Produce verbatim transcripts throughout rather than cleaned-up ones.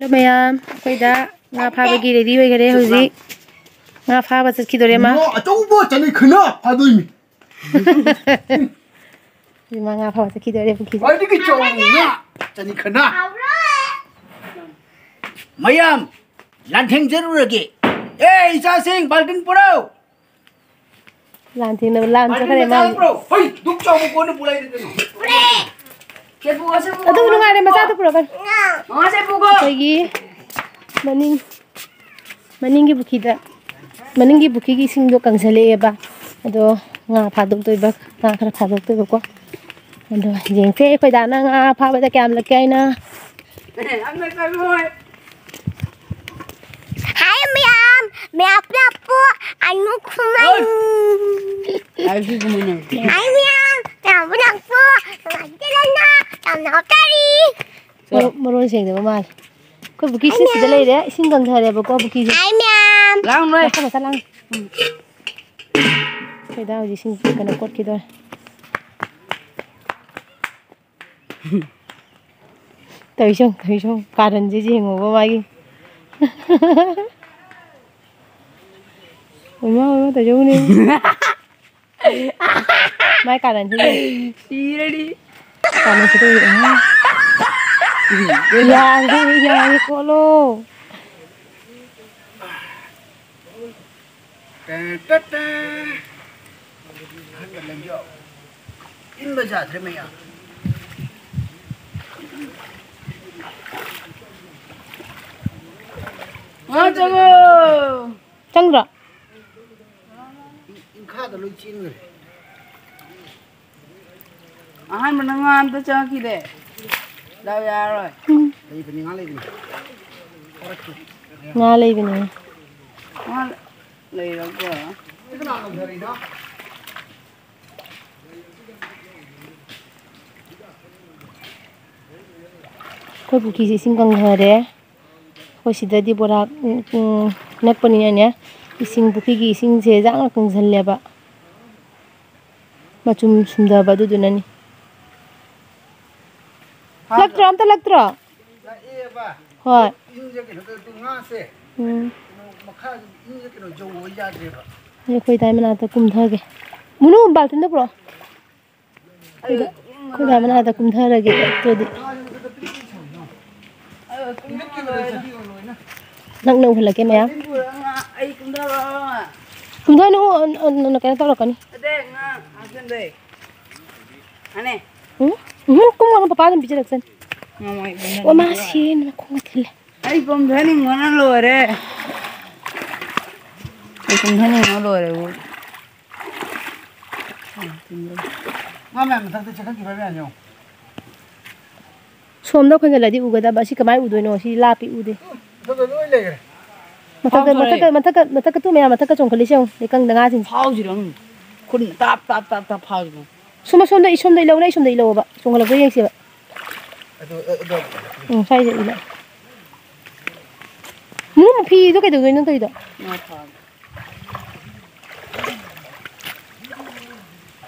Hello ꯃꯌꯥꯝ, ꯑꯩꯈꯣꯏꯗ ꯉꯥ ꯐꯥꯕꯒꯤ ꯔꯦꯗꯤ ꯑꯣꯏꯈꯔꯦ ꯍꯧꯖꯤꯛ꯫ ꯉꯥ ꯐꯥꯕ ꯆꯠꯈꯤꯗꯣꯔꯦ ꯃꯥ꯫ ꯉꯥ ꯑꯆꯧꯕ ꯆꯅꯤ ꯈꯅ ꯐꯥꯗꯣꯏꯅꯤ꯫ ꯍꯧꯖꯤꯛ ꯃꯥ ꯉꯥ ꯐꯥꯕ ꯆꯠꯈꯤꯗꯣꯔꯦ ꯄꯨꯈ꯭ꯔꯤꯗ꯫ ꯈ꯭ꯋꯥꯏꯗꯒꯤ ꯆꯥꯎꯕ ꯉꯥ ꯆꯅꯤ ꯈꯅ꯫ ꯃꯌꯥꯝ, ꯂꯥꯟꯊꯦꯡꯖꯔꯨꯔꯒꯦ꯫ ꯑꯦ, ꯏꯆꯥꯁꯤꯡ, ꯕꯥꯜꯇꯤꯟ ꯄꯨꯔꯛꯎ꯫ ꯂꯥꯟ ꯊꯦꯡꯅꯕ ꯂꯥꯟ ꯆꯠꯈ꯭ꯔꯦ ꯃꯥ꯫ ꯍꯣꯏ, ꯗꯨꯛ ꯆꯥꯎꯕ ꯀꯣꯟꯅ ꯄꯨꯔꯛꯏꯗꯤ ꯀꯩꯅꯣ꯫ ꯑꯗꯨꯕꯨ ꯅꯨꯡꯉꯥꯏꯔꯦ, ꯃꯆꯥꯗꯨ ꯄꯨꯔꯛꯀꯅꯨ꯫ ꯃꯃꯥꯁꯦ ꯄꯨꯒꯣ꯫ ꯑꯩꯈꯣꯏꯒꯤ ꯃꯅꯤꯡ, ꯃꯅꯤꯡꯒꯤ ꯄꯨꯈ꯭ꯔꯤꯗ, ꯃꯅꯤꯡꯒꯤ ꯄꯨꯈ꯭ꯔꯤꯒꯤ ꯏꯁꯤꯡꯗꯣ ꯀꯪꯁꯜꯂꯛꯑꯦꯕ꯫ ꯑꯗꯣ ꯉꯥ ꯐꯥꯗꯣꯛꯇꯣꯏꯕ, ꯉꯥ ꯈꯔ ꯐꯥꯗꯣꯛꯇꯣꯏꯕꯀꯣ꯫ ꯑꯗꯣ ꯌꯦꯡꯁꯦ ꯑꯩꯈꯣꯏ ꯗꯥꯅ ꯉꯥ ꯐꯥꯕꯗ ꯀꯌꯥꯝ ꯂꯛꯀꯦ ꯍꯥꯏꯅ꯫ ꯌꯥꯝ ꯂꯛꯀꯅꯨ ꯍꯣꯏ꯫ ꯍꯥꯏ ꯃꯌꯥꯝ, ꯃꯌꯥꯝ ꯂꯥꯛꯄꯨ, ꯑꯅꯨ ꯈꯨꯃꯟ꯫ ꯍꯥꯏ ꯃꯌꯥꯝ, ꯃꯌꯥꯝ ꯂꯥꯛꯄꯨ, ꯅꯨꯡꯉꯥꯏꯇꯦꯗꯅ, ꯌꯥꯝ ꯅꯣꯛꯆꯔꯤ꯫ ꯃꯔꯣ-, ꯃꯔꯣꯟ ꯁꯦꯡꯗꯕ ꯃꯥꯜꯂꯦ꯫ ꯑꯩꯈꯣꯏ ꯄꯨꯈ꯭ꯔꯤꯁꯤ ꯁꯤꯗ ꯂꯩꯔꯦ, ꯏꯁꯤꯡ ꯀꯪꯊꯔꯦꯕ ꯀꯣ ꯄꯨꯈ꯭ꯔꯤꯁꯦ꯫ ꯍꯥꯏ ꯃꯌꯥꯝ꯫ ꯂꯥꯡꯅꯨ꯫ ꯃꯈꯥ ꯃꯈꯥ ꯂꯥꯡ-, ꯎꯝ꯫ ꯑꯩꯈꯣꯏ ꯗꯥ ꯍꯧꯖꯤꯛ ꯏꯁꯤꯡ ꯀꯩꯅꯣ ꯀꯣꯠꯈꯤꯗꯣꯔꯦ꯫ ꯇꯧꯏꯁꯨ, ꯇꯧꯏꯁꯨ, ꯀꯥꯔꯟꯁꯦ ꯌꯦꯡꯉꯣꯕ ꯃꯥꯒꯤ꯫ ꯑꯣꯏꯃꯥ, ꯑꯣꯏꯃꯥ, ꯇꯧꯖꯧꯅꯦ꯫ ꯃꯥꯏ ꯀꯥꯔꯟꯁꯦ ꯌꯦꯡꯉꯣ꯫ ꯁꯤꯔꯅꯤ꯫ ꯀꯥꯔꯟꯁꯦ ꯇꯧꯏ, ꯎꯝ꯫ ꯌꯥꯔꯦ, ꯌꯥꯔꯦ, ꯀꯣꯠꯂꯣ꯫ ꯇꯦ, ꯇꯦ, ꯇꯦ꯫ ꯑꯍꯟꯕ ꯂꯦꯝꯖꯧ꯫ ꯏꯟꯕ ꯌꯥꯗ꯭ꯔꯦ ꯃꯌꯥꯝ꯫ ꯉꯥ ꯆꯪꯉꯣ꯫ ꯆꯪꯗ꯭ꯔꯣ? ꯏꯪꯈꯥꯗ ꯂꯣꯏ ꯆꯦꯟꯈ꯭ꯔꯦ꯫ ꯑꯍꯥꯟꯕꯅ ꯉꯥ ꯑꯝꯇ ꯆꯪꯉꯛꯈꯤꯗꯦ꯫ ꯗꯥꯎ ꯌꯥꯔꯔꯣꯏ꯫ ꯎꯝ꯫ ꯂꯩꯕꯅꯤ, ꯉꯥ ꯂꯩꯕꯅꯤ꯫ ꯉꯥ ꯂꯩꯕꯅꯤ꯫ ꯉꯥ ꯂꯩꯔꯒ꯫ ꯁꯤ ꯀꯅꯥ ꯉꯝꯊꯔꯤꯅꯣ? ꯑꯩꯈꯣꯏ ꯄꯨꯈ꯭ꯔꯤꯁꯦ ꯏꯁꯤꯡ ꯀꯪꯊꯔꯦ꯫ ꯑꯩꯈꯣꯏ ꯁꯤꯗꯗꯤ ꯕꯣꯔꯥ, ꯎꯝ, ꯎꯝ, ꯅꯛꯄꯅꯤꯅꯅꯦ, ꯏꯁꯤꯡ, ꯄꯨꯈ꯭ꯔꯤꯒꯤ ꯏꯁꯤꯡꯁꯦ ꯌꯥꯝꯅ ꯀꯪꯁꯜꯂꯦꯕ꯫ ꯃꯆꯨꯝ ꯁꯨꯝꯗꯕ ꯑꯗꯨꯗꯨꯅꯅꯤ꯫ ꯂꯛꯇ꯭ꯔꯣ? ꯑꯝꯇ ꯂꯛꯇ꯭ꯔꯣ? ꯂꯛꯑꯦꯕ꯫ ꯍꯣꯏ꯫ ꯏꯟꯁꯦ ꯀꯩꯅꯣ ꯇꯧꯔꯗꯤ ꯉꯥꯁꯦ ꯎꯝ꯫ ꯀꯩꯅꯣ ꯃꯈꯥ ꯏꯟꯁꯦ ꯀꯩꯅꯣ ꯌꯧꯕ ꯌꯥꯗ꯭ꯔꯦꯕ꯫ ꯑꯩꯈꯣꯏ ꯗꯥꯏ ꯃꯅꯥꯛꯇ ꯀꯨꯝꯊꯒꯦ꯫ ꯃꯨꯅꯨ, ꯕꯥꯜꯇꯤꯟꯗꯣ ꯄꯨꯔꯛꯑꯣ꯫ ꯑꯩꯈꯣꯏ ꯗꯥꯏ ꯃꯅꯥꯛꯇ ꯀꯨꯝꯊꯔꯒꯦ ꯑꯗꯨꯗꯤ꯫ ꯅꯛꯅ ꯎꯍꯜꯂꯛꯀꯦ ꯃꯌꯥꯝ꯫ ꯀꯨꯝꯊꯅꯨ, ꯑ, ꯑ, ꯀꯩꯅꯣ ꯇꯧꯔꯛꯀꯅꯤ꯫ ꯎꯝ, ꯎꯝ, ꯀꯨꯝꯒꯅꯨ, ꯄꯄꯥ ꯑꯗꯨꯝ ꯄꯤꯖꯔꯛꯁꯅꯤ꯫ ꯑꯣ, ꯃꯥ ꯁꯦꯝꯅ ꯈꯣꯡꯒ ꯊꯤꯜꯂꯦ꯫ ꯑꯩ ꯄꯝꯊꯅꯤꯡꯕꯅ ꯂꯣꯏꯔꯦ꯫ ꯑꯩ ꯄꯝꯊꯅꯤꯡꯕꯅ ꯂꯣꯏꯔꯦ꯫ ꯃꯥ ꯃꯌꯥꯝ ꯃꯊꯛꯇ ꯆꯦꯟꯈꯠꯈꯤꯕ ꯃꯌꯥꯝ ꯌꯦꯡꯉꯣ꯫ ꯁꯣꯝꯗ ꯈꯣꯏꯒꯠꯂꯗꯤ ꯎꯒꯗꯕ, ꯑꯁꯤ ꯀꯃꯥꯏ ꯎꯗꯣꯏꯅꯣ? ꯁꯤ ꯂꯥꯞꯄꯤ, ꯎꯗꯦ꯫ ꯃꯊꯛꯇ ꯂꯣꯏ ꯂꯩꯈ꯭ꯔꯦ꯫ ꯃꯊꯛꯇ, ꯐꯥꯎꯊꯔꯦ꯫ ꯃꯊꯛꯇ, ꯃꯊꯛꯇ, ꯃꯊꯛꯇ ꯇꯨ ꯃꯌꯥꯝ ꯃꯊꯛꯇ ꯆꯣꯡꯈꯠꯂꯤꯁꯦ ꯌꯦꯡꯉꯨ, ꯂꯩꯀꯪꯗ ꯉꯥꯁꯤꯡꯁꯦ꯫ ꯐꯥꯎꯁꯤꯔ ꯈꯪꯗꯦ꯫ ꯈꯨꯠꯅ ꯇꯥꯞ, ꯇꯥꯞ, ꯇꯥꯞ, ꯇꯥꯞ ꯐꯥꯎꯁꯤꯔ ꯈꯪꯗꯦ꯫ ꯁꯣꯝꯗ, ꯁꯣꯝꯗ, ꯏꯁꯣꯝꯗ ꯏꯜꯂꯧꯅꯦ, ꯏꯁꯣꯝꯗ ꯏꯜꯂꯧꯕ꯫ ꯆꯣꯡꯈꯠꯂꯛꯄ꯭ꯔꯥ ꯌꯦꯡꯁꯦꯕ꯫ ꯑꯗꯨ, ꯑ-, ꯑꯗꯨ꯫ ꯎꯝ, ꯁ꯭ꯋꯥꯏꯗ ꯏꯜꯂꯣ꯫ ꯃꯨ, ꯐꯤꯗꯣ ꯀꯩꯗꯧꯗꯣꯏꯅꯣ ꯇꯧꯔꯤꯗꯣ? ꯉꯥ ꯐꯥꯒꯦ꯫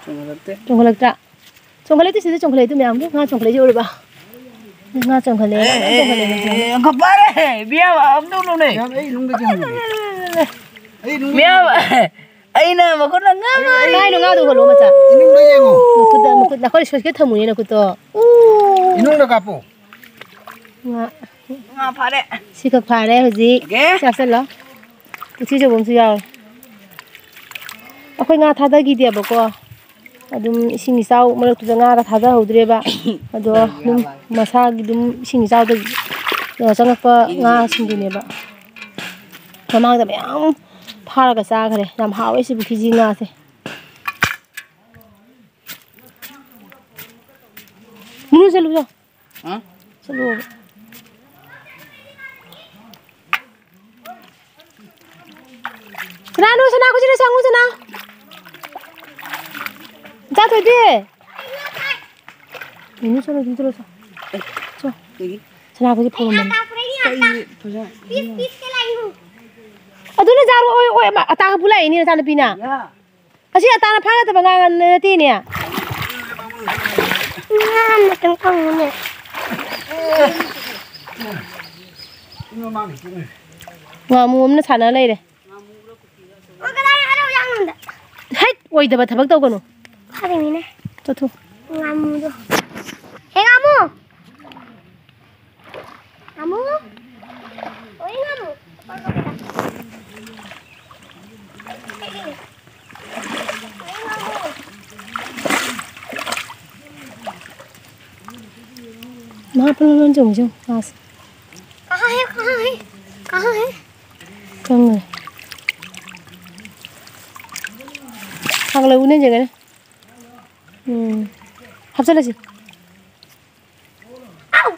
ꯆꯣꯡꯈꯠꯂꯛꯇꯦ꯫ ꯆꯣꯡꯈꯠꯂꯛꯇ꯭ꯔꯥ? ꯆꯣꯡꯈꯠꯂꯛꯇꯦ, ꯁꯤꯗ ꯆꯣꯡꯈꯠꯂꯛꯏꯗꯣ ꯃꯌꯥꯝꯗꯣ꯫ ꯉꯥ ꯆꯣꯡꯈꯠꯂꯛꯏꯁꯦ ꯎꯔꯕ? ꯉꯥ ꯆꯣꯡꯈꯠꯂꯛꯑꯦ, ꯉꯥ ꯆꯣꯡꯈꯠꯂꯛꯑꯦ, ꯉꯥ ꯆꯣꯡꯈꯠꯂꯛꯑꯦ꯫ ꯑꯦ, ꯉꯥ ꯐꯥꯔꯦ! ꯏꯕꯦꯝꯃ, ꯑꯝꯇ ꯎꯅꯨꯅꯦ꯫ ꯃꯌꯥꯝ ꯑꯩ ꯅꯨꯡꯗ ꯆꯣꯡꯈꯠꯂꯛꯑꯦ꯫ ꯑꯩ ꯅꯨꯡꯗ ꯃꯌꯥꯝ, ꯑꯩꯅ ꯃꯈꯨꯠꯅ ꯉꯥ ꯐꯥꯔꯦ꯫ ꯀꯥꯏꯅꯣ ꯉꯥꯗꯣ ꯎꯍꯜꯂꯣ, ꯃꯆꯥ? ꯏꯅꯨꯡꯗ ꯌꯦꯡꯉꯣ꯫ ꯅꯈꯨꯠꯇ, ꯅꯈꯨꯠ, ꯅꯈꯨꯠ ꯁꯣꯏꯁꯀꯦ ꯊꯝꯃꯨꯅꯦ, ꯅꯈꯨꯠꯇꯣ꯫ ꯏꯅꯨꯡꯗ ꯀꯥꯞꯄꯣ꯫ ꯉꯥ꯫ ꯉꯥ ꯐꯥꯔꯦ꯫ ꯁꯤꯈꯛ ꯐꯥꯔꯦ ꯍꯧꯖꯤꯛ꯫ ꯑꯣꯀꯦ꯫ ꯆꯥꯁꯜꯂꯣ꯫ ꯄꯨꯈ꯭ꯔꯤ ꯑꯆꯧꯕ ꯑꯃꯁꯨ ꯌꯥꯎꯔꯦ꯫ ꯑꯩꯈꯣꯏ ꯉꯥ ꯊꯥꯗꯈꯤꯗꯦꯕꯀꯣ꯫ ꯑꯗꯨꯝ ꯏꯁꯤꯡ ꯏꯆꯥꯎ ꯃꯔꯛꯇꯨꯗ ꯉꯥꯒ ꯊꯥꯗꯍꯧꯗ꯭ꯔꯦꯕ꯫ ꯑꯗꯣ ꯑꯗꯨꯝ ꯃꯁꯥꯒꯤ ꯑꯗꯨꯝ ꯏꯁꯤꯡ ꯏꯆꯥꯎꯗ ꯆꯪꯉꯛꯄ ꯉꯥꯁꯤꯡꯗꯨꯅꯦꯕ꯫ ꯃꯃꯥꯡꯗ ꯃꯌꯥꯝ ꯐꯥꯔꯒ ꯆꯥꯈ꯭ꯔꯦ꯫ ꯌꯥꯝ ꯍꯥꯎꯋꯦ ꯁꯤ ꯄꯨꯈ꯭ꯔꯤꯁꯤ ꯉꯥꯁꯦ꯫ ꯃꯨꯅꯨ ꯆꯠꯂꯨ ꯆꯣ꯫ ꯍꯥ? ꯆꯠꯂꯨ꯫ ꯁꯅꯥꯅꯨ, ꯁꯅꯥ, ꯈꯨꯠꯁꯤꯗ ꯁꯪꯉꯨ, ꯁꯅꯥ꯫ ꯏꯆꯥ ꯊꯣꯏꯕꯤ꯫ ꯃꯤꯅꯨ ꯆꯠꯂꯣ, ꯑꯗꯨꯝ ꯆꯠꯂꯣ, ꯆꯣ꯫ ꯆꯣ꯫ ꯀꯩꯒꯤ? ꯁꯅꯥ ꯈꯨꯠꯁꯤ ꯐꯧꯔꯝꯕꯅꯤ꯫ ꯀꯩꯒꯤ ꯐꯖ-, ꯑꯗꯨꯅ ꯖꯥꯔꯣ, ꯑꯣꯏ, ꯑꯣꯏ, ꯑꯃ ꯑꯇꯥꯡꯕ ꯄꯨꯂꯥꯛꯏꯅꯦ ꯅꯆꯥꯅꯨꯄꯤꯅ꯫ ꯌꯥ꯫ ꯑꯁꯤ ꯑꯇꯥꯅ ꯐꯥꯒꯗꯕ ꯉꯥ ꯅꯠꯇꯦꯅꯦ꯫ ꯉꯥ ꯑꯃꯇꯪ ꯐꯪꯉꯨꯅꯦ꯫ ꯉꯥꯃꯨ ꯑꯃꯅ ꯁꯥꯟꯅ ꯂꯩꯔꯦ꯫ ꯍꯩꯠ! ꯑꯣꯏꯗꯕ ꯊꯕꯛ ꯇꯧꯒꯅꯨ꯫ ꯐꯥꯔꯤꯃꯤꯅꯦ꯫ ꯆꯠꯊꯣꯛ꯫ ꯉꯥꯃꯨꯗꯣ꯫ ꯍꯦ ꯉꯥꯃꯨ! ꯉꯥꯃꯨ! ꯑꯣꯏ ꯉꯥꯃꯨ! ꯃꯥ ꯄꯨꯡ ꯂꯣꯟ ꯆꯣꯡꯉꯤ ꯆꯣꯡꯉꯤ ꯃꯥꯁꯦ꯫ ꯀꯍꯥ ꯍꯦ, ꯀꯍꯥ ꯍꯦ, ꯀꯍꯥ ꯍꯦ? ꯈꯪꯉꯦ꯫ ꯈꯪꯂꯦ, ꯎꯅꯦ ꯖꯒꯅꯦ꯫ ꯎꯝ꯫ ꯍꯥꯞꯆꯜꯂꯁꯤ꯫ ꯑꯥꯎ!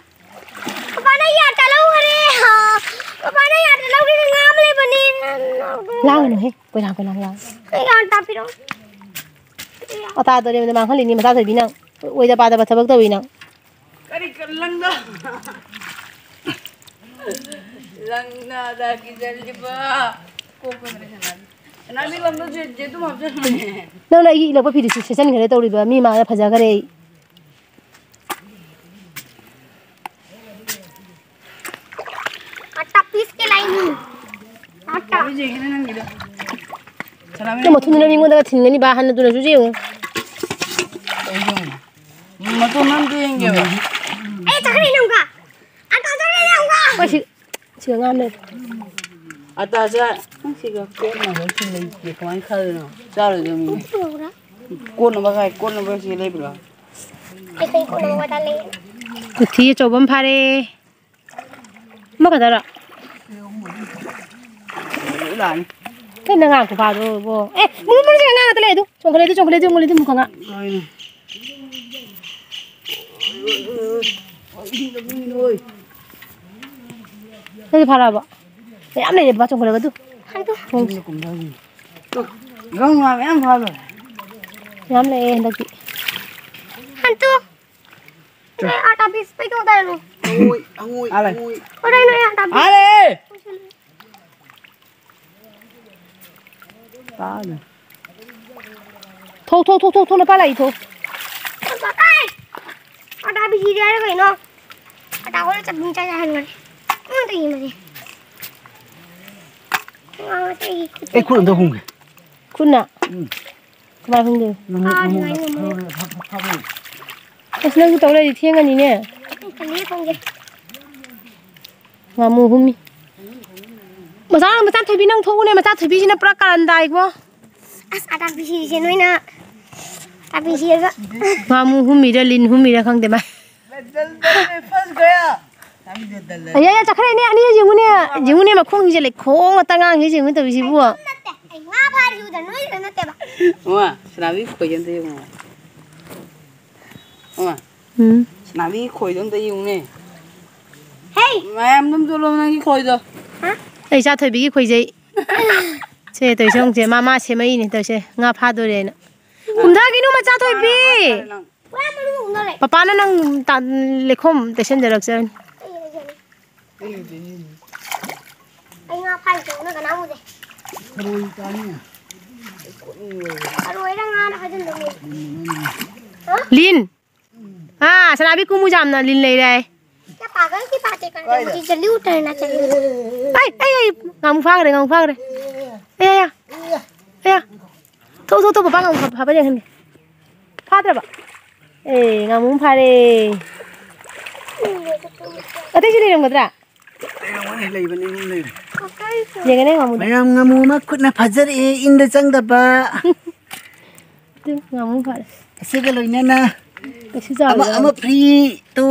ꯄꯄꯥꯅ ꯌꯥꯠꯇ ꯂꯧꯈꯔꯦ꯫ ꯄꯄꯥꯅ ꯌꯥꯠꯇ ꯂꯧꯈꯤꯕ ꯉꯥ ꯑꯃ ꯂꯩꯕꯅꯦ꯫ ꯂꯥꯡꯒꯅꯨꯍꯦ꯫ ꯀꯣꯏꯂꯥꯡ ꯀꯣꯏꯂꯥꯡ ꯂꯥꯡ꯫ ꯑꯩ ꯌꯥꯠꯇ ꯄꯤꯔꯛꯑꯣ꯫ ꯑꯇꯥꯗꯣꯔꯦ ꯃꯥꯡꯍꯜꯂꯤꯅꯤ ꯃꯆꯥ ꯊꯣꯏꯕꯤ ꯅꯪ꯫ ꯑꯣꯏꯗ ꯄꯥꯗꯕ ꯊꯕꯛ ꯇꯧꯏ ꯅꯪ꯫ ꯀꯔꯤ ꯀ-, ꯂꯪꯗ-, ꯂꯪꯅꯗ ꯀꯤꯖꯔꯤꯕ꯫ ꯀꯣꯛꯄ ꯃꯔꯤ ꯁꯅꯥꯕꯤ꯫ ꯁꯅꯥꯕꯤ ꯂꯪꯗꯣ ꯖꯦ-, ꯖꯦꯇꯨꯝ ꯍꯥꯞꯆꯟꯕꯅꯦ꯫ ꯅꯪꯅ ꯑꯩꯒꯤ ꯏꯜꯂꯛꯄ ꯐꯤꯗꯨꯁꯨ ꯁꯦꯠꯆꯟꯈ꯭ꯔꯦ ꯇꯧꯔꯤꯕ꯫ ꯃꯤ ꯃꯥꯅ ꯐꯖꯈꯔꯦ ꯑꯩ꯫ ꯑꯇꯥ ꯄꯤꯁ ꯀꯦ ꯂꯥꯏꯅꯤ꯫ ꯑꯇꯥ꯫ ꯁꯅꯥꯕꯤ ꯌꯦꯡꯒꯦꯅꯦ ꯅꯪꯒꯤꯗꯣ꯫ ꯁꯅꯥꯕꯤ ꯅꯪ ꯃꯊꯨꯟꯗꯨꯅ ꯃꯤꯉꯣꯟꯗꯒ ꯊꯤꯟꯒꯅꯤꯕ, ꯍꯟꯅ ꯇꯨꯅꯁꯨ ꯌꯦꯡꯉꯨ꯫ ꯑꯩ ꯌꯦꯡꯉꯨ꯫ ꯃꯇꯣꯟ ꯑꯝꯇ ꯌꯦꯡꯒꯦꯕ꯫ ꯑꯩ ꯆꯠꯈ꯭ꯔꯦ ꯅꯪꯒ꯫ ꯑꯇꯥ ꯆꯠꯈ꯭ꯔꯦ ꯅꯪꯒ꯫ ꯍꯣꯏ, ꯁꯤ, ꯁꯤꯒ ꯉꯥ ꯑꯃ ꯂꯩꯔꯦ꯫ ꯑꯇꯥ ꯆꯥ-, ꯁꯤꯒ ꯀꯣꯠꯅꯕ ꯁꯤ ꯂꯩꯇꯦ꯫ ꯀꯃꯥꯏꯅ ꯈꯜꯂꯤꯅꯣ? ꯆꯥꯔꯣꯏꯗꯕ ꯃꯤꯅꯦ꯫ ꯀꯣꯠꯅꯕ ꯀꯥꯏ, ꯀꯣꯠꯅꯕ ꯁꯤ ꯂꯩꯕ꯭ꯔꯣ? ꯑꯩꯈꯣꯏ ꯀꯣꯠꯅꯕ ꯋꯥꯇ ꯂꯩ꯫ ꯀꯨꯊꯤ ꯑꯆꯧꯕ ꯑꯃ ꯐꯥꯔꯦ꯫ ꯑꯃꯈꯛꯇꯔꯣ? ꯂꯣꯏ ꯂꯥꯛꯑꯅꯤ꯫ ꯀꯩꯅꯣ ꯉꯥ ꯈꯨꯐꯥꯗꯨꯕꯣ? ꯑꯦ, ꯃꯨꯔꯨ ꯃꯨꯔꯨ ꯉꯥ ꯉꯥꯛꯇ ꯂꯩ ꯑꯗꯨ꯫ ꯆꯣꯡꯈꯠꯂꯦ ꯑꯗꯨ, ꯆꯣꯡꯈꯠꯂꯦ ꯑꯗꯨ, ꯆꯣꯡꯈꯠꯂꯦ ꯑꯗꯨ, ꯃꯨꯀ ꯉꯥ꯫ ꯍꯣꯏꯅꯦ꯫ ꯅꯪꯁꯨ ꯐꯥꯔꯛꯑꯕꯣ? ꯃꯌꯥꯝ ꯂꯩꯔꯦ ꯕꯕꯥ, ꯆꯣꯡꯈꯠꯂꯒ ꯑꯗꯨ꯫ ꯍꯟꯇꯨ꯫ ꯇꯨ, ꯏꯔꯧ ꯉꯥ ꯃꯌꯥꯝ ꯐꯥ ꯂꯣꯏꯔꯦ꯫ ꯃꯌꯥꯝ ꯂꯩꯔꯦ ꯍꯟꯗꯛꯇꯤ꯫ ꯍꯟꯇꯨ꯫ ꯑꯦ, ꯑꯥ, ꯇꯥꯕꯤꯁ, ꯄꯩꯊꯣꯛ ꯇꯥꯔꯅꯨ꯫ ꯍꯪꯉꯣꯏ, ꯍꯪꯉꯣꯏ, ꯑꯥ ꯂꯩ꯫ ꯍꯪꯉꯣꯏ꯫ ꯍꯣꯔꯦꯟ ꯅꯣꯏ ꯑꯥ ꯇꯥꯕꯤꯁ꯫ ꯑꯥ ꯂꯩ꯫ ꯇꯥꯅꯦ꯫ ꯊꯣꯛ, ꯊꯣꯛ, ꯊꯣꯛ, ꯊꯣꯛ, ꯊꯣꯛ, ꯅꯄꯥ ꯂꯥꯛꯏ, ꯊꯣꯛ꯫ ꯑꯥ ꯇꯥꯕꯤꯁꯤꯗꯤ ꯍꯥꯏꯔ ꯀꯩꯅꯣ? ꯑꯥ ꯇꯥꯕꯤꯁ ꯆꯠꯅꯤ ꯆꯥꯏ ꯍꯥꯏꯔꯝꯒꯅꯤ꯫ ꯑꯃꯗꯒꯤ ꯃꯔꯤ꯫ ꯉꯥ ꯑꯇꯩꯒꯤ ꯈꯨꯠꯇ ꯑꯩ ꯈꯨꯠ ꯑꯝꯇ ꯍꯨꯝꯒꯦ꯫ ꯈꯨꯠꯅ? ꯎꯝ꯫ ꯀꯃꯥꯏ ꯍꯨꯝꯗꯣꯏꯕ? ꯅꯪ, ꯅꯪꯉꯣꯟꯗ ꯈꯔ ꯂꯩꯔ ꯐꯠ, ꯐꯠ ꯐꯥꯕ ꯌꯦꯡꯉꯨ꯫ ꯑꯁ, ꯅꯪꯁꯨ ꯇꯧ ꯂꯩꯔꯗꯤ ꯊꯦꯡꯉꯅꯤꯅꯦ꯫ ꯑꯩ ꯈꯜꯂꯤ ꯈꯪꯗꯦ꯫ ꯉꯥꯃꯨ ꯍꯨꯝꯃꯤ꯫ ꯃꯆꯥ, ꯃꯆꯥ ꯊꯣꯏꯕꯤ, ꯅꯪ ꯊꯣꯛꯎꯅꯦ, ꯃꯆꯥ ꯊꯣꯏꯕꯤꯁꯤꯅ ꯄꯨꯔꯥ ꯀꯥꯔꯟ ꯇꯥꯏꯀꯣ꯫ ꯑꯁ, ꯑꯇꯥꯛꯄꯤꯁꯤꯁꯦ ꯅꯣꯏꯅ, ꯑꯇꯥꯛꯄꯤꯁꯤꯒ꯫ ꯉꯥꯃꯨ ꯍꯨꯝꯃꯤꯔ, ꯂꯤꯟ ꯍꯨꯝꯃꯤꯔ ꯈꯪꯗꯦ ꯃꯥ꯫ ꯑꯌꯥ, ꯑꯌꯥ, ꯆꯠꯈ꯭ꯔꯦꯅꯦ, ꯑꯅꯤ ꯌꯦꯡꯉꯨꯅꯦ, ꯌꯦꯡꯉꯨꯅꯦ, ꯃꯈꯣꯡꯁꯤꯡꯁꯦ ꯂꯩꯈꯣꯡ ꯉꯥꯛꯇ ꯉꯥꯡꯉꯤ, ꯌꯦꯡꯉꯨ ꯇꯧꯔꯤꯁꯤꯕꯨ꯫ ꯑꯩ ꯉꯥ ꯐꯥꯔꯤꯗꯨꯗ ꯅꯣꯏꯗ ꯅꯠꯇꯦꯕ꯫ ꯃꯥ, ꯁꯅꯥꯕꯤ ꯈꯣꯏꯖꯟꯗ ꯌꯦꯡꯉꯨ꯫ ꯑꯃ꯫ ꯎꯝ꯫ ꯁꯅꯥꯕꯤꯒꯤ ꯈꯣꯏꯗꯣ ꯑꯝꯇ ꯌꯦꯡꯉꯨꯅꯦ꯫ ꯍꯦ! ꯃꯌꯥꯝꯗꯣ ꯑꯝ ꯆꯣꯠꯂꯣ ꯅꯪꯒꯤ ꯈꯣꯏꯗꯣ꯫ ꯍꯥ? ꯑꯩ ꯏꯆꯥ ꯊꯣꯏꯕꯤꯒꯤ ꯈꯣꯏꯖꯩ꯫ ꯁꯦ ꯇꯧꯏꯁꯦ ꯌꯦꯡꯉꯨꯁꯦ꯫ ꯃꯥ, ꯃꯥ ꯁꯦꯝꯃꯛꯏꯅꯦ ꯇꯧꯏꯁꯦ꯫ ꯉꯥ ꯐꯥꯗꯣꯔꯦꯅ꯫ ꯀꯨꯝꯊꯈꯤꯅꯨ ꯃꯆꯥ ꯊꯣꯏꯕꯤ! ꯄꯨꯔꯥ ꯃꯔꯨ ꯅꯔꯦ꯫ ꯄꯄꯥꯅ ꯅꯪ ꯇꯥ-, ꯂꯩꯈꯣꯝ ꯇꯩꯁꯟꯖꯔꯛꯆꯅꯤ꯫ ꯑꯩ ꯂꯩꯖꯅꯤ꯫ ꯑꯩ ꯉꯥ ꯐꯥꯏ ꯆꯪꯉꯒ ꯀꯅꯥ ꯎꯗꯦ꯫ ꯊꯔꯣꯏ ꯆꯥꯅꯤꯡꯉꯦ꯫ ꯊꯔꯣꯏꯔ ꯉꯥꯔ ꯐꯥꯖꯤꯟꯗꯧꯅꯦ꯫ ꯂꯤꯟ꯫ ꯑꯥ, ꯁꯅꯥꯕꯤ ꯀꯨꯝꯃꯨ ꯌꯥꯝꯅ ꯂꯤꯟ ꯂꯩꯔꯦ ꯍꯥꯏ꯫ क्या पागल की बातें कर रहे हो? मुझे जल्दी उतरना चाहिए। ꯑꯩ, ꯑꯩ, ꯑꯩ, ꯉꯥꯃꯨ ꯐꯥꯈ꯭ꯔꯦ, ꯉꯥꯃꯨ ꯐꯥꯈ꯭ꯔꯦ꯫ ꯑꯦ, ꯑꯦ, ꯑꯦ꯫ ꯊꯣꯛ, ꯊꯣꯛ, ꯊꯣꯛ, ꯄꯄꯥ ꯉꯥꯃꯨ ꯐꯥ-, ꯐꯥꯕ ꯌꯦꯡꯍꯟꯒꯦ꯫ ꯐꯥꯗ꯭ꯔꯕ? ꯑꯦ, ꯉꯥꯃꯨ ꯑꯃ ꯐꯥꯔꯦ꯫ ꯑꯇꯩꯁꯨ ꯂꯩꯔꯝꯒꯗ꯭ꯔꯥ? ꯂꯩꯔꯝꯒꯅꯤ, ꯂꯩꯕꯅꯤ, ꯑꯗꯨꯝ ꯂꯩꯕꯅꯤ꯫ ꯌꯦꯡꯒꯅꯤ ꯉꯥꯃꯨꯗꯣ꯫ ꯃꯌꯥꯝ ꯉꯥꯃꯨ ꯑꯃ ꯈꯨꯠꯅ ꯐꯥꯖꯔꯛꯑꯦ, ꯏꯟꯗ ꯆꯪꯗꯕ꯫ ꯑꯗꯨ ꯉꯥꯃꯨ ꯐꯥꯔꯦ꯫ ꯑꯁꯤꯒ ꯂꯣꯏꯅꯅ ꯀꯩꯁꯨ ꯆꯥꯎꯔꯣꯏꯗ ꯑꯃ, ꯑꯃ ꯉꯥꯃꯨ꯫ Free two.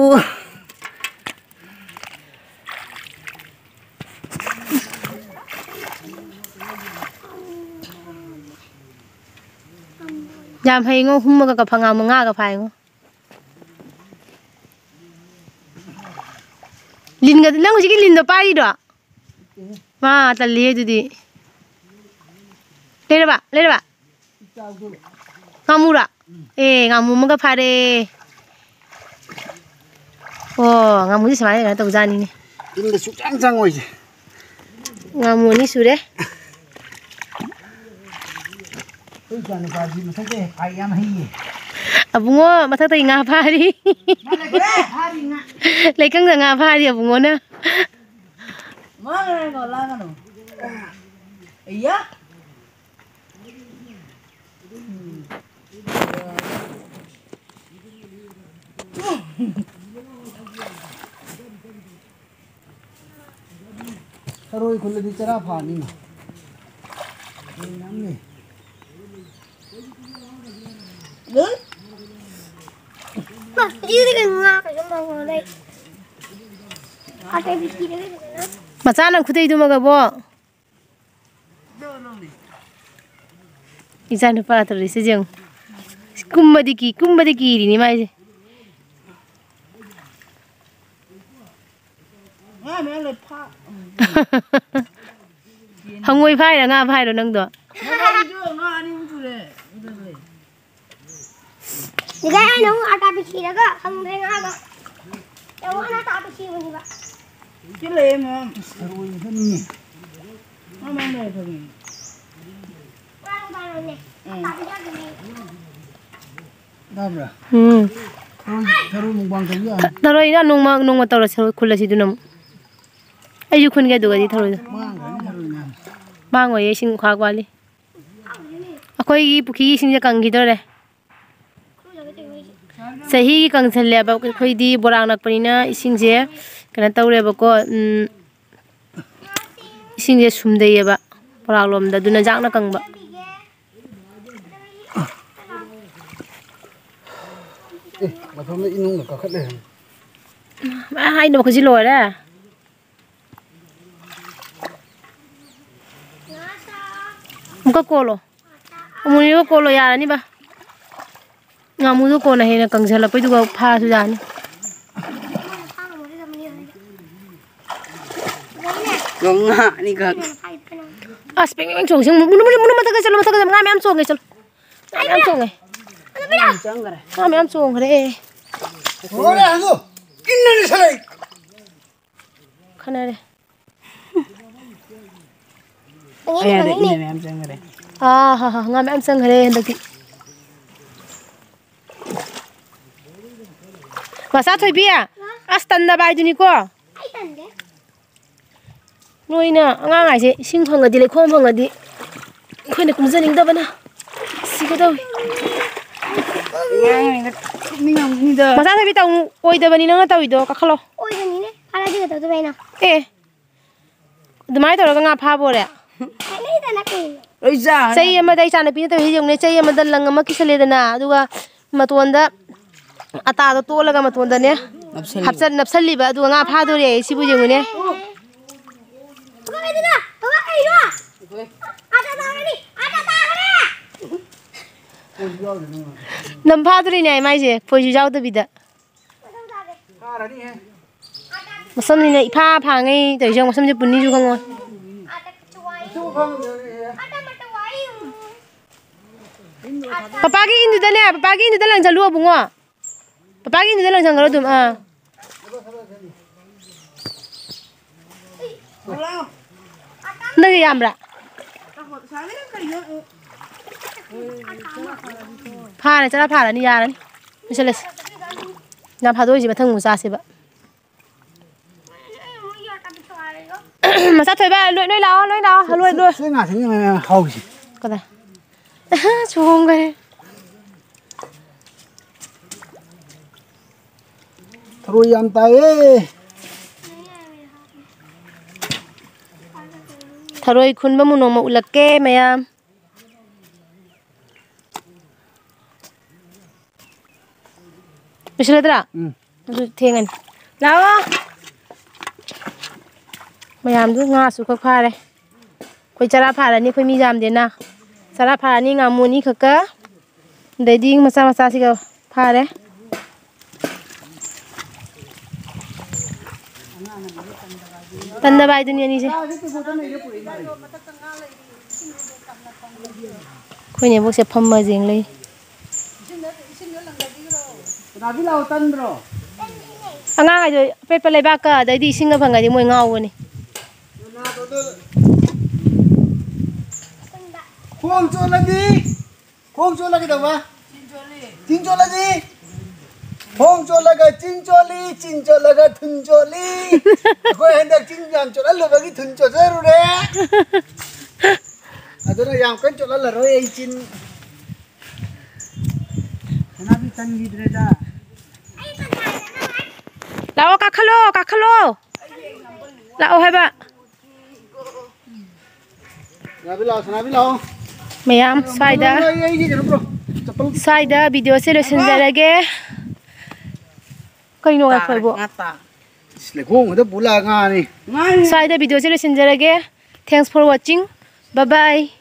ꯌꯥꯝ ꯍꯩꯉꯣ, ꯍꯨꯝꯃꯒ ꯀ-, ꯐꯉꯥ ꯃꯉꯥꯒ ꯐꯥꯏꯉꯣ꯫ ꯂꯤꯟꯒ, ꯅꯪ ꯍꯧꯖꯤꯛꯀꯤ ꯂꯤꯟꯗꯣ ꯄꯥꯏꯔꯤꯔꯣ? ꯃꯥ ꯇꯜꯂꯤ ꯑꯗꯨꯗꯤ꯫ ꯂꯩꯔꯕ? ꯂꯩꯔꯕ? ꯉꯥꯃꯨꯔꯣ? ꯑꯦ, ꯉꯥꯃꯨ ꯑꯃꯒ ꯐꯥꯔꯦ꯫ ꯑꯣ, ꯉꯥꯃꯨꯁꯦ ꯁꯨꯃꯥꯏꯅ ꯀꯩꯅꯣ ꯇꯧꯖꯥꯠꯅꯤꯅꯦ꯫ ꯏꯟꯗ ꯁꯨꯛꯆꯪ ꯆꯪꯉꯣꯏꯁꯦ꯫ ꯉꯥꯃꯨ ꯑꯅꯤ ꯁꯨꯔꯦ꯫ ꯑꯩꯈꯣꯏ ꯏꯆꯥꯅꯨꯄꯥꯁꯤ ꯃꯊꯛꯇ ꯍꯦꯛ ꯐꯥꯏ ꯌꯥꯝ ꯍꯩꯌꯦ꯫ ꯑꯕꯨꯡꯉꯣ ꯃꯊꯛꯇꯒꯤ ꯉꯥ ꯐꯥꯔꯤ꯫ ꯃꯥ ꯂꯩꯈ꯭ꯔꯦ, ꯐꯥꯔꯤ ꯉꯥ꯫ ꯂꯩꯀꯪꯗ ꯉꯥ ꯐꯥꯔꯤ ꯑꯕꯨꯡꯉꯣꯅ꯫ ꯂꯥꯡꯒꯅꯨ, ꯂꯥꯡꯒꯅꯨ꯫ ꯑꯌꯥ꯫ ꯊꯔꯣꯏ ꯈꯨꯜꯂꯗꯤ ꯆꯔꯥ ꯐꯥꯅꯤꯅ꯫ ꯊꯔꯣꯏ ꯃꯌꯥꯝ ꯂꯩ꯫ ꯃꯥ, ꯁꯤꯗꯤ ꯀꯩꯅꯣ ꯉꯥ ꯀꯩꯅꯣ ꯃꯥꯜꯂꯦ꯫ ꯑꯇꯩ ꯕꯤꯁꯀꯤꯠ ꯂꯩ꯫ ꯃꯆꯥ ꯅꯪ ꯈꯨꯗꯩꯗꯨꯃꯒꯕꯣ꯫ ꯏꯆꯥ ꯅꯨꯄꯥ ꯇꯧꯔꯤꯁꯦ ꯌꯦꯡꯉꯨ꯫ ꯀꯨꯝꯕꯗꯤ ꯀꯤ-, ꯀꯨꯝꯕꯗꯤ ꯀꯤꯔꯤꯅꯤ ꯃꯥꯏꯁꯦ꯫ ꯉꯥ ꯃꯌꯥꯝ ꯂꯩ, ꯐꯥ-, ꯍꯪꯉꯣꯏ ꯐꯥꯏꯔ ꯉꯥ ꯐꯥꯏꯔꯣ ꯅꯪꯗꯣ? ꯉꯥ ꯐꯥꯕꯤꯁꯨ ꯉꯥ ꯑꯅꯤ ꯑꯍꯨꯝ ꯁꯨꯔꯦ꯫ ꯉꯁꯥꯏ ꯑꯩꯅ ꯑꯃꯨꯛ ꯑꯇꯥ ꯄꯤꯁꯤꯔꯒ ꯍꯪꯗ꯭ꯔꯦ ꯉꯥꯗꯣ꯫ ꯌꯥꯝ ꯋꯥꯅ ꯑꯇꯥ ꯄꯤꯁꯤꯕꯅꯦꯕ꯫ ꯁꯤ ꯂꯩꯌꯦ ꯃꯌꯥꯝ꯫ ꯊꯔꯣꯏ ꯈꯨꯟꯅꯤꯡꯉꯦ꯫ ꯉꯥ ꯃꯌꯥꯝ ꯂꯩꯔꯦ ꯊꯔꯣꯏ꯫ ꯉꯥ ꯅꯨꯡꯗꯥꯡ ꯂꯩꯔꯦ꯫ ꯎꯝ꯫ ꯑꯇꯥ ꯄꯤꯖꯒꯦ꯫ ꯇꯥꯕ꯭ꯔꯥ? ꯎꯝ꯫ ꯊꯔꯣꯏ, ꯊꯔꯣꯏ ꯃꯨꯛꯕꯥꯡ ꯇꯧ ꯌꯥꯅꯤ꯫ ꯊꯔꯣꯏꯅ ꯅꯣꯡꯃ, ꯅꯣꯡꯃ ꯇꯧꯔꯁꯤ, ꯊꯔꯣꯏ ꯈꯨꯜꯂꯁꯤ ꯑꯗꯨꯅ ꯑꯃꯨꯛ꯫ ꯑꯩꯁꯨ ꯈꯨꯟꯒꯦ ꯑꯗꯨꯒꯗꯤ ꯊꯔꯣꯏꯗꯣ꯫ ꯃꯥꯡꯈ꯭ꯔꯅꯤ ꯊꯔꯣꯏ ꯃꯌꯥꯝ꯫ ꯃꯥꯡꯉꯣꯏꯌꯦ, ꯏꯁꯤꯡ ꯈꯥꯛ ꯋꯥꯠꯂꯤ꯫ ꯑꯩꯈꯣꯏꯒꯤ ꯄꯨꯈ꯭ꯔꯤꯒꯤ ꯏꯁꯤꯡꯁꯦ ꯀꯪꯈꯤꯗꯣꯔꯦ꯫ ꯆꯍꯤꯒꯤ ꯀꯪꯁꯜꯂꯦꯕ꯫ ꯑꯩꯈꯣꯏꯗꯤ ꯕꯣꯔꯥꯛ ꯅꯛꯄꯅꯤꯅ ꯏꯁꯤꯡꯁꯦ ꯀꯩꯅꯣ ꯇꯧꯔꯦꯕꯀꯣ, ꯎꯝ, ꯏꯁꯤꯡꯁꯦ ꯁꯨꯝꯊꯩꯌꯦꯕ ꯕꯣꯔꯥꯛ ꯂꯣꯝꯗ, ꯑꯗꯨꯅ ꯌꯥꯡꯅ ꯀꯪꯕ꯫ ꯑꯦ, ꯃꯊꯟꯗ ꯏꯅꯨꯡꯗ ꯀꯥꯈꯠ ꯂꯩꯔꯝꯃꯦ꯫ ꯃꯌꯥꯝ ꯍꯥꯏꯅꯕ ꯑꯩꯈꯣꯏꯁꯤ ꯂꯣꯏꯔꯦ꯫ ꯑꯃꯨꯛꯀ ꯀꯣꯜꯂꯣ꯫ ꯑꯃꯨꯛ ꯑꯅꯤꯔꯛ ꯀꯣꯜꯂꯣ, ꯌꯥꯔꯅꯤꯕ꯫ ꯉꯥꯃꯨꯗꯣ ꯀꯣꯟꯅ ꯍꯦꯟꯅ ꯀꯪꯁꯜꯂꯛꯄꯩꯗꯨꯒ ꯐꯥꯔꯁꯨ ꯌꯥꯅꯤ꯫ ꯉꯥ ꯑꯅꯤꯈꯛ꯫ ꯑꯁ, ꯄꯦꯡ ꯄꯦꯡ ꯆꯣꯡꯉꯤ꯫ ꯃꯨꯅꯨ, ꯃꯨꯅꯨ, ꯃꯨꯅꯨ, ꯃꯊꯛꯇ ꯆꯠꯂꯣ, ꯃꯊꯛꯇ ꯆꯠꯂꯣ꯫ ꯉꯥ ꯃꯌꯥꯝ ꯆꯣꯡꯉꯦ, ꯆꯠꯂꯣ꯫ ꯉꯥ ꯃꯌꯥꯝ ꯆꯣꯡꯉꯦ꯫ ꯆꯪꯈ꯭ꯔꯦ꯫ ꯉꯥ ꯃꯌꯥꯝ ꯆꯣꯡꯈ꯭ꯔꯦ꯫ ꯂꯣꯏꯔꯦ, ꯑꯗꯨ ꯏꯟꯅꯅꯤ ꯁꯥꯂꯩ꯫ ꯈꯟꯅꯔꯦ꯫ ꯑꯩ ꯍꯥꯏꯔꯦ, ꯏꯟꯅ ꯃꯌꯥꯝ ꯆꯪꯈ꯭ꯔꯦ꯫ ꯑꯥ, ꯍꯥ, ꯍꯥ, ꯉꯥ ꯃꯌꯥꯝ ꯆꯪꯈ꯭ꯔꯦ ꯍꯟꯗꯛꯇꯤ꯫ ꯃꯆꯥ ꯊꯣꯏꯕꯤ, ꯑꯁ, ꯇꯟꯗꯕ ꯍꯥꯏꯗꯨꯅꯤꯀꯣ꯫ ꯑꯩ ꯇꯟꯗꯦ꯫ ꯅꯣꯏꯅ ꯑꯉꯥꯡ ꯍꯥꯏꯁꯦ ꯏꯁꯤꯡ ꯐꯪꯉꯗꯤ, ꯂꯩꯈꯣꯝ ꯐꯪꯉꯗꯤ ꯑꯩꯈꯣꯏꯅ ꯀꯨꯝꯖꯅꯤꯡꯗꯕꯅ ꯁꯤꯒꯗꯧꯏ꯫ ꯑꯉꯥꯡ ꯍꯥꯏꯅ ꯀꯨꯝꯅꯤꯡꯉꯝꯒꯅꯤꯗ꯫ ꯃꯆꯥ ꯊꯣꯏꯕꯤ ꯇꯧꯅꯨ, ꯑꯣꯏꯗꯕꯅꯤ ꯅꯪꯅ ꯇꯧꯔꯤꯗꯣ, ꯀꯥꯈꯠꯂꯣ꯫ ꯑꯣꯏꯕꯅꯤꯅꯦ, ꯐꯥꯔꯗꯤ ꯀꯩꯗꯧꯗꯣꯏꯕ ꯑꯩꯅ? ꯑꯦ, ꯑꯗꯨꯃꯥꯏꯅ ꯇꯧꯔꯒ ꯉꯥ ꯐꯥꯕ ꯑꯣꯏꯔꯦ? ꯍꯥꯏꯅꯩꯗꯅ ꯀꯩꯅꯣ꯫ ꯂꯣꯏ ꯆꯥ-, ꯆꯩ ꯑꯃꯗ ꯑꯩ ꯏꯆꯥꯅꯨꯄꯤꯅ ꯇꯧꯔꯤꯁꯦ ꯌꯦꯡꯉꯨꯅꯦ, ꯆꯩ ꯑꯃꯗ ꯂꯪ ꯑꯃ ꯀꯤꯁꯜꯂꯦꯗꯅ, ꯑꯗꯨꯒ ꯃꯇꯣꯟꯗ ꯑꯇꯥꯗꯣ ꯇꯣꯠꯂꯒ ꯃꯇꯣꯟꯗꯅꯦ ꯅꯞꯁꯜꯂꯤꯕ꯫ ꯍꯥꯞꯆꯟ-, ꯅꯞꯁꯜꯂꯤꯕ, ꯑꯗꯨꯒ ꯉꯥ ꯐꯥꯗꯣꯔꯦ꯫ ꯁꯤꯕꯨ ꯌꯦꯡꯉꯨꯅꯦ꯫ ꯅꯝ ꯐꯥꯗꯣꯔꯤꯅꯦ ꯍꯥꯏ ꯃꯥꯏꯁꯦ, ꯈꯣꯏꯁꯨ ꯌꯥꯎꯗꯕꯤꯗ꯫ ꯃꯁꯝꯁꯤꯅ ꯏꯐꯥ ꯐꯥꯉꯩ ꯇꯧꯔꯤꯁꯦ ꯌꯦꯡꯉꯣ, ꯃꯁꯝꯁꯦ ꯄꯨꯟꯅꯤꯁꯨ ꯈꯪꯉꯣꯏ꯫ ꯄꯄꯥꯒꯤ ꯏꯟꯗꯨꯗꯅꯦ, ꯄꯄꯥꯒꯤ ꯏꯟꯗꯨꯗ ꯂꯪꯁꯜꯂꯨ ꯑꯕꯨꯡꯉꯣ꯫ ꯄꯄꯥꯒꯤ ꯏꯟꯗꯨꯗ ꯂꯪꯁꯟꯈ꯭ꯔꯣ ꯑꯗꯨꯝ, ꯑꯥ꯫ ꯅꯪꯒꯤ ꯌꯥꯝꯕ꯭ꯔꯥ? ꯐꯥꯔꯦ, ꯆꯔꯥ ꯐꯥꯔꯅꯤ, ꯌꯥꯔꯅꯤ꯫ ꯂꯣꯏꯁꯜꯂꯁꯤ꯫ ꯉꯥ ꯐꯥꯗꯣꯛꯏꯁꯦ ꯃꯊꯪ ꯑꯃꯨꯛ ꯆꯥꯁꯦꯕ꯫ ꯃꯆꯥ ꯊꯣꯏꯕ, ꯂꯣꯏ, ꯅꯣꯏ ꯂꯥꯛꯑꯣ, ꯅꯣꯏ ꯂꯥꯛꯑꯣ, ꯂꯣꯏ, ꯂꯣꯏ꯫ ꯁꯤ ꯉꯥꯁꯤꯅ ꯃꯌꯥꯝ ꯍꯥꯎꯁꯤ꯫ ꯀꯗꯥꯏ? ꯆꯣꯡꯈ꯭ꯔꯦ꯫ ꯊꯔꯣꯏ ꯌꯥꯝ ꯇꯥꯏꯌꯦ꯫ ꯊꯔꯣꯏ ꯈꯨꯟꯕ ꯑꯃꯨꯛ ꯅꯣꯡꯃ ꯎꯠꯂꯛꯀꯦ ꯃꯌꯥꯝ꯫ ꯂꯣꯏꯁꯤꯜꯂꯗ꯭ꯔꯥ? ꯎꯝ꯫ ꯑꯗꯨ ꯊꯦꯡꯉꯅꯤ꯫ ꯂꯥꯛꯑꯣ꯫ ꯃꯌꯥꯝꯗꯨ ꯉꯥꯁꯨ ꯈꯔ ꯐꯥꯔꯦ꯫ ꯑꯩꯈꯣꯏ ꯆꯔꯥ ꯐꯥꯔꯅꯤ, ꯑꯩꯈꯣꯏ ꯃꯤ ꯌꯥꯝꯗꯦꯅ꯫ ꯆꯔꯥ ꯐꯥꯔꯅꯤ, ꯉꯥꯃꯨ ꯑꯅꯤꯈꯛꯀ꯫ ꯑꯗꯩꯗꯤ ꯃꯆꯥ ꯃꯆꯥꯁꯤꯒ ꯐꯥꯔꯦ꯫ ꯇꯟꯗꯕ ꯍꯥꯏꯗꯨꯅꯤ ꯑꯅꯤꯁꯦ꯫ ꯑꯩꯈꯣꯏ ꯅꯦꯕꯣꯛꯁꯦ ꯐꯝꯃ ꯌꯦꯡ ꯂꯩ꯫ ꯀꯅꯥꯕꯤ ꯂꯥꯛꯑꯣ ꯇꯟꯗ꯭ꯔꯣ? ꯑꯉꯥꯡ ꯍꯥꯏꯗꯣ ꯑꯄꯦꯠꯄ ꯂꯩꯕꯥꯛꯀ ꯑꯗꯩꯗꯤ ꯏꯁꯤꯡꯒ ꯐꯪꯉꯗꯤ ꯃꯣꯏ ꯉꯥꯎꯕꯅꯤ꯫ ꯈꯣꯡ ꯆꯣꯠꯂꯗꯤ, ꯈꯣꯡ ꯆꯣꯠꯂ ꯀꯩꯗꯧꯕ? ꯇꯤꯟ ꯆꯣꯠꯂꯗꯤ? ꯈꯣꯡ ꯆꯣꯠꯂꯒ ꯆꯤꯟ ꯆꯣꯠꯂꯤ, ꯆꯤꯟ ꯆꯣꯠꯂꯒ ꯊꯨꯟ ꯆꯣꯠꯂꯤ꯫ ꯑꯩꯈꯣꯏ ꯍꯟꯗꯛ ꯆꯤꯟ ꯌꯥꯝ ꯆꯣꯠꯍꯜꯂꯨꯕꯒꯤ ꯊꯨꯟ ꯆꯣꯠꯆꯔꯨꯔꯦ꯫ ꯑꯗꯨꯅ ꯌꯥꯝ ꯀꯟꯅ ꯆꯣꯠꯍꯜꯂꯔꯣꯏ ꯑꯩ ꯆꯤꯟ꯫ ꯁꯅꯥꯕꯤ ꯆꯪꯈꯤꯗ꯭ꯔꯦꯗ꯫ ꯂꯥꯛꯑꯣ, ꯀꯥꯈꯠꯂꯣ, ꯀꯥꯈꯠꯂꯣ꯫ ꯂꯥꯛꯑꯣ ꯍꯥꯏꯕ꯫ ꯁꯅꯥꯕꯤ ꯂꯥꯛꯑꯣ, ꯁꯅꯥꯕꯤ ꯂꯥꯛꯑꯣ꯫ ꯃꯌꯥꯝ ꯁ꯭ꯋꯥꯏꯗ, ꯑꯩ, ꯑꯩꯒꯤ ꯀꯩꯅꯣ ꯄꯨꯔꯛꯑꯣ꯫ ꯆꯠꯄ꯫ ꯁ꯭ꯋꯥꯏꯗ ꯚꯤꯗꯤꯑꯣꯁꯦ ꯂꯣꯏꯁꯤꯟꯖꯔꯒꯦ꯫ ꯀꯩꯅꯣ ꯉꯥꯏꯈꯣ ꯏꯕꯣ꯫ ꯉꯥ ꯇꯥ꯫ ꯏꯁ, ꯂꯩꯈꯣꯝ ꯉꯥꯛꯇ ꯄꯨ ꯂꯥꯛꯑ ꯉꯥꯅꯤ꯫ ꯁ꯭ꯋꯥꯏꯗ ꯚꯤꯗꯤꯑꯣꯁꯦ ꯂꯣꯏꯁꯤꯟꯖꯔꯒꯦ꯫ Thanks for watching. Bye bye.